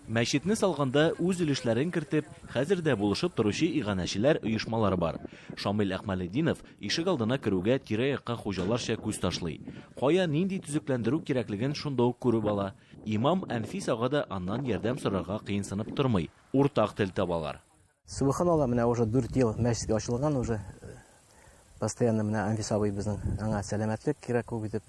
Мәчетне салганда үз өлешләрен кертеп, хәзер дә булышып торучы иганәчеләр оешмалары бар. Шамил Әхмәлетдинов ишек алдына керүгә тирә-якка хуҗаларча күз ташлый. Кая нинди төзекләндерү кирәклеген шунда ук күреп ала. Имам Әнфис ага да аннан ярдәм сорарга кыенсынып тормый. Уртак тел табалар. Сөбханалла, менә уже дүрт ел мәчет ачылган уже. Постоянно менә Анфис абый безнең аңа сәламәтлек кирәк күп итеп.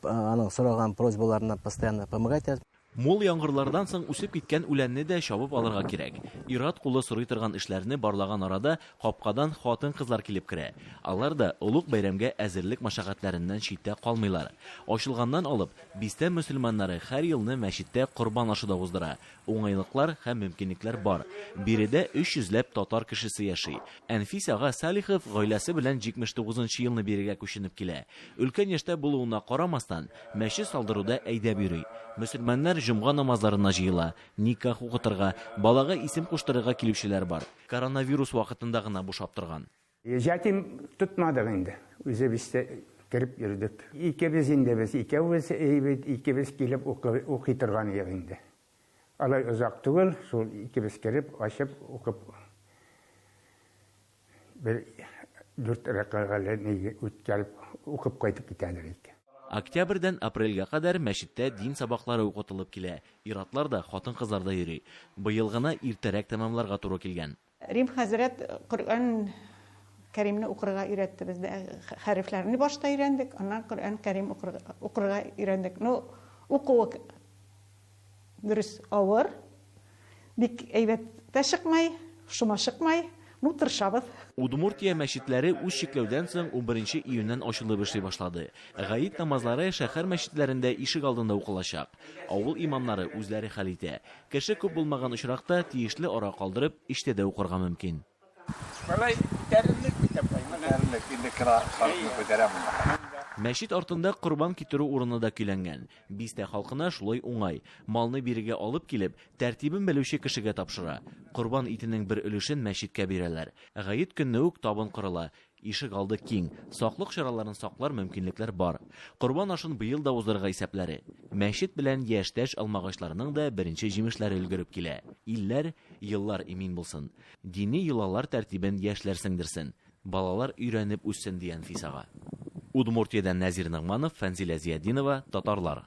Аның сораган просьбаларына постоянно помогать итә. Мул яңгырлардан соң үсеп киткән үләнне дә чабып алырга кирәк. Ир-ат кулы сорый торган эшләрне барлаган арада капкадан хатын-кызлар килеп керә. Алар да олуг бәйрәмгә әзерлек мәшәкатьләреннән читтә калмыйлар. Ачылганнан алып, бистә мөселманнары һәр елны мәчеттә Корбан ашы да уздыра. Уңайлыклар һәм мөмкинлекләр бар. Биредә өч йөзләп татар кешесе яши. Әнфис ага Салихов гаиләсе белән 79 нчы елны бирегә күченеп килә. Өлкән яшьтә булуына карамастан, мәчет салдыруда әйдәп йөри. Мөселманнар җомга намазларына җыела, никах укытырга, балага исем куштырырга килүчеләр бар. Коронавирус вакытында гына бушап торган. Ятим тотмадык инде. Үзебез дә кереп йөрдек. Икебез инде без, икәүбез бит, икебез килеп укый торган идек инде. Алай озак түгел, шул икебез кереп, ачып, укып, бер дүрт рәкәгатьне үткәреп, укып кайтып китәдер идек. Октябрьдән апрельгә кадәр мәчеттә дин сабаклары укытылып килә. Ир-атлар да, хатын-кызлар да йөри. Быел гына иртәрәк тәмамларга туры килгән. Рим хәзрәт Коръән Кәримне укырга өйрәтте безне. Хәрефләрне башта өйрәндек, аннан Коръән Кәрим укырга өйрәндек. Ну, укуы дөрес авыр, бик әйбәт тә чыкмай, шома чыкмай, ну, тырышабыз. Удмуртия мәчетләре үз чикләүдән соң унберенче июньнән ачылып эшли башлады. Гает намазлары шәһәр мәчетләрендә ишек алдында укылачак. Авыл имамнары үзләре хәл итә. Кеше күп булмаган очракта, тиешле ара калдырып, эчтә дә укырга мөмкин. Болай күтәрерлек бит, апай, менә. Күтәрерлек, инде кыра халыкны күтәрә монда. Мәчет артында корбан китерү урыны да көйләнгән. Бистә халкына шулай уңай. Малны бирегә алып килеп, тәртибен белүче кешегә тапшыра. Корбан итенең бер өлешен мәчеткә бирәләр. Гает көнне үк табын корыла. Ишек алды киң, саклык чараларын саклар мөмкинлекләр бар. Корбан ашын быел да уздырырга исәпләре. Мәчет белән яшьтәш алмагачларының да беренче җимешләре өлгереп килә. Илләр, еллар имин булсын. Дини йолалар тәртибен яшьләр сеңдерсен. Балалар өйрәнеп үссен, ди Әнфис ага. Удмуртиядән Нәзир Ногманов, Фәнзилә Зиятдинова, Татарлар.